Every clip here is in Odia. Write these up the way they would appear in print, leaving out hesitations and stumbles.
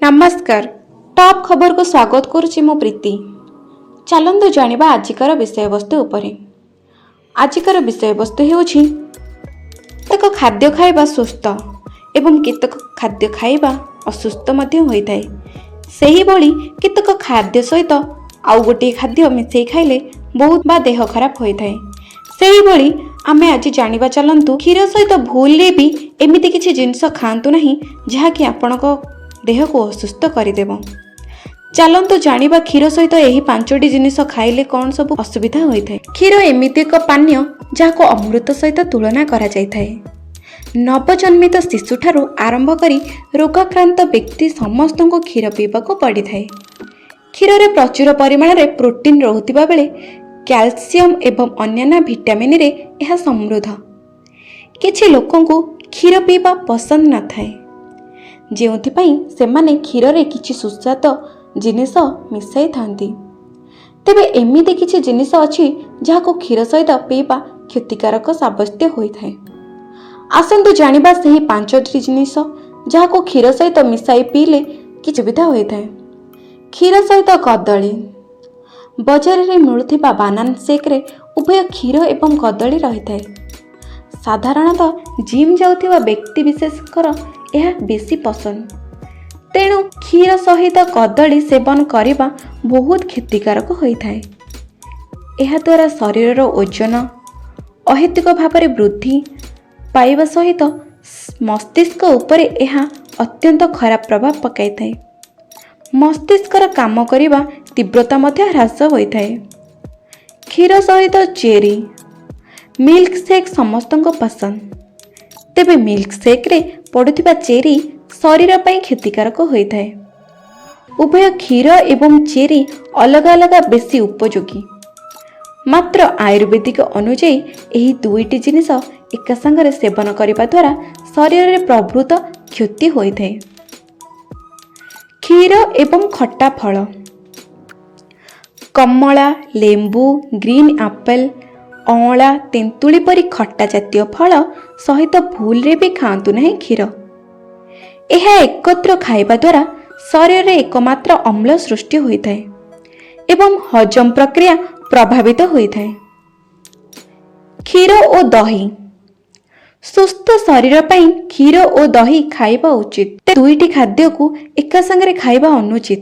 ନମସ୍କାର, ଟପ୍ ଖବରକୁ ସ୍ୱାଗତ କରୁଛି ମୁଁ ପ୍ରୀତି। ଚାଲନ୍ତୁ ଜାଣିବା ଆଜିକାର ବିଷୟବସ୍ତୁ ଉପରେ। ଆଜିକାର ବିଷୟବସ୍ତୁ ହେଉଛି, କେତେକ ଖାଦ୍ୟ ଖାଇବା ସୁସ୍ଥ ଏବଂ କେତେକ ଖାଦ୍ୟ ଖାଇବା ଅସୁସ୍ଥ ମଧ୍ୟ ହୋଇଥାଏ। ସେହିଭଳି କେତେକ ଖାଦ୍ୟ ସହିତ ଆଉ ଗୋଟିଏ ଖାଦ୍ୟ ମିଶାଇ ଖାଇଲେ ବହୁତ ବା ଦେହ ଖରାପ ହୋଇଥାଏ। ସେହିଭଳି ଆମେ ଆଜି ଜାଣିବା। ଚାଲନ୍ତୁ, କ୍ଷୀର ସହିତ ଭୁଲରେ ବି ଏମିତି କିଛି ଜିନିଷ ଖାଆନ୍ତୁ ନାହିଁ, ଯାହାକି ଆପଣଙ୍କ ଦେହକୁ ଅସୁସ୍ଥ କରିଦେବ। ଚାଲନ୍ତୁ ଜାଣିବା, କ୍ଷୀର ସହିତ ଏହି ପାଞ୍ଚଟି ଜିନିଷ ଖାଇଲେ କ'ଣ ସବୁ ଅସୁବିଧା ହୋଇଥାଏ। କ୍ଷୀର ଏମିତି ଏକ ପାନୀୟ, ଯାହାକୁ ଅମୃତ ସହିତ ତୁଳନା କରାଯାଇଥାଏ। ନବଜନ୍ମିତ ଶିଶୁଠାରୁ ଆରମ୍ଭ କରି ରୋଗାକ୍ରାନ୍ତ ବ୍ୟକ୍ତି ସମସ୍ତଙ୍କୁ କ୍ଷୀର ପିଇବାକୁ ପଡ଼ିଥାଏ। କ୍ଷୀରରେ ପ୍ରଚୁର ପରିମାଣରେ ପ୍ରୋଟିନ୍ ରହୁଥିବା ବେଳେ କ୍ୟାଲସିୟମ ଏବଂ ଅନ୍ୟାନ୍ୟ ଭିଟାମିନରେ ଏହା ସମୃଦ୍ଧ। କିଛି ଲୋକଙ୍କୁ କ୍ଷୀର ପିଇବା ପସନ୍ଦ ନଥାଏ, ଯେଉଁଥିପାଇଁ ସେମାନେ କ୍ଷୀରରେ କିଛି ସୁସ୍ୱାଦ ଜିନିଷ ମିଶାଇଥାନ୍ତି। ତେବେ ଏମିତି କିଛି ଜିନିଷ ଅଛି, ଯାହାକୁ କ୍ଷୀର ସହିତ ପିଇବା କ୍ଷତିକାରକ ସାବ୍ୟସ୍ତ ହୋଇଥାଏ। ଆସନ୍ତୁ ଜାଣିବା ସେହି ପାଞ୍ଚଟି ଜିନିଷ, ଯାହାକୁ କ୍ଷୀର ସହିତ ମିଶାଇ ପିଇଲେ କିଛି ସୁବିଧା ହୋଇଥାଏ। କ୍ଷୀର ସହିତ କଦଳୀ। ବଜାରରେ ମିଳୁଥିବା ବାନାନା ସେକ୍ରେ ଉଭୟ କ୍ଷୀର ଏବଂ କଦଳୀ ରହିଥାଏ। ସାଧାରଣତଃ ଜିମ୍ ଯାଉଥିବା ବ୍ୟକ୍ତି ବିଶେଷଙ୍କର ଏହା ବେଶୀ ପସନ୍ଦ। ତେଣୁ କ୍ଷୀର ସହିତ କଦଳୀ ସେବନ କରିବା ବହୁତ କ୍ଷତିକାରକ ହୋଇଥାଏ। ଏହାଦ୍ୱାରା ଶରୀରର ଓଜନ ଅହେତୁକ ଭାବରେ ବୃଦ୍ଧି ପାଇବା ସହିତ ମସ୍ତିଷ୍କ ଉପରେ ଏହା ଅତ୍ୟନ୍ତ ଖରାପ ପ୍ରଭାବ ପକାଇଥାଏ। ମସ୍ତିଷ୍କର କାମ କରିବା ତୀବ୍ରତା ମଧ୍ୟ ହ୍ରାସ ହୋଇଥାଏ। କ୍ଷୀର ସହିତ ଚେରି। ମିଲ୍କ ସେକ୍ ସମସ୍ତଙ୍କ ପସନ୍ଦ। ତେବେ ମିଲ୍କ ସେକ୍ରେ ପଡ଼ୁଥିବା ଚେରି ଶରୀର ପାଇଁ କ୍ଷତିକାରକ ହୋଇଥାଏ। ଉଭୟ କ୍ଷୀର ଏବଂ ଚେରି ଅଲଗା ଅଲଗା ବେଶୀ ଉପଯୋଗୀ। ମାତ୍ର ଆୟୁର୍ବେଦିକ ଅନୁଯାୟୀ ଏହି ଦୁଇଟି ଜିନିଷ ଏକା ସାଙ୍ଗରେ ସେବନ କରିବା ଦ୍ୱାରା ଶରୀରରେ ପ୍ରଭୂତ କ୍ଷତି ହୋଇଥାଏ। କ୍ଷୀର ଏବଂ ଖଟା ଫଳ। କମଳା, ଲେମ୍ବୁ, ଗ୍ରୀନ୍ ଆପେଲ୍, ଅଁଳା, ତେନ୍ତୁଳି ପରି ଖଟା ଜାତୀୟ ଫଳ ସହିତ ଭୁଲରେ ବି ଖାଆନ୍ତୁ ନାହିଁ କ୍ଷୀର। ଏହା ଏକତ୍ର ଖାଇବା ଦ୍ୱାରା ଶରୀରରେ ଏକମାତ୍ର ଅମ୍ଳ ସୃଷ୍ଟି ହୋଇଥାଏ ଏବଂ ହଜମ ପ୍ରକ୍ରିୟା ପ୍ରଭାବିତ ହୋଇଥାଏ। କ୍ଷୀର ଓ ଦହି। ସୁସ୍ଥ ଶରୀର ପାଇଁ କ୍ଷୀର ଓ ଦହି ଖାଇବା ଉଚିତ। ଦୁଇଟି ଖାଦ୍ୟକୁ ଏକା ସାଙ୍ଗରେ ଖାଇବା ଅନୁଚିତ।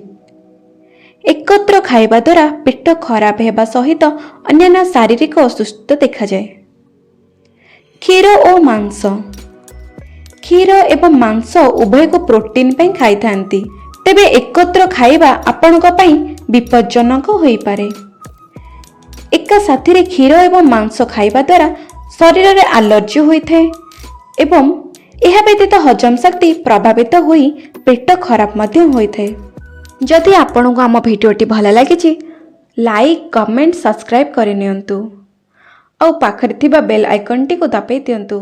ଏକତ୍ର ଖାଇବା ଦ୍ୱାରା ପେଟ ଖରାପ ହେବା ସହିତ ଅନ୍ୟାନ୍ୟ ଶାରୀରିକ ଅସୁସ୍ଥତା ଦେଖାଯାଏ। କ୍ଷୀର ଓ ମାଂସ। କ୍ଷୀର ଏବଂ ମାଂସ ଉଭୟକୁ ପ୍ରୋଟିନ୍ ପାଇଁ ଖାଇଥାନ୍ତି। ତେବେ ଏକତ୍ର ଖାଇବା ଆପଣଙ୍କ ପାଇଁ ବିପଜ୍ଜନକ ହୋଇପାରେ। ଏକା ସାଥିରେ କ୍ଷୀର ଏବଂ ମାଂସ ଖାଇବା ଦ୍ୱାରା ଶରୀରରେ ଆଲର୍ଜି ହୋଇଥାଏ ଏବଂ ଏହା ବ୍ୟତୀତ ହଜମ ଶକ୍ତି ପ୍ରଭାବିତ ହୋଇ ପେଟ ଖରାପ ମଧ୍ୟ ହୋଇଥାଏ। ଯଦି ଆପଣଙ୍କୁ ଆମ ଭିଡ଼ିଓଟି ଭଲ ଲାଗିଛି, ଲାଇକ୍, କମେଣ୍ଟ, ସବସ୍କ୍ରାଇବ୍ କରିନିଅନ୍ତୁ ଆଉ ପାଖରେ ଥିବା ବେଲ୍ ଆଇକନ୍ଟିକୁ ଦବାଇ ଦିଅନ୍ତୁ।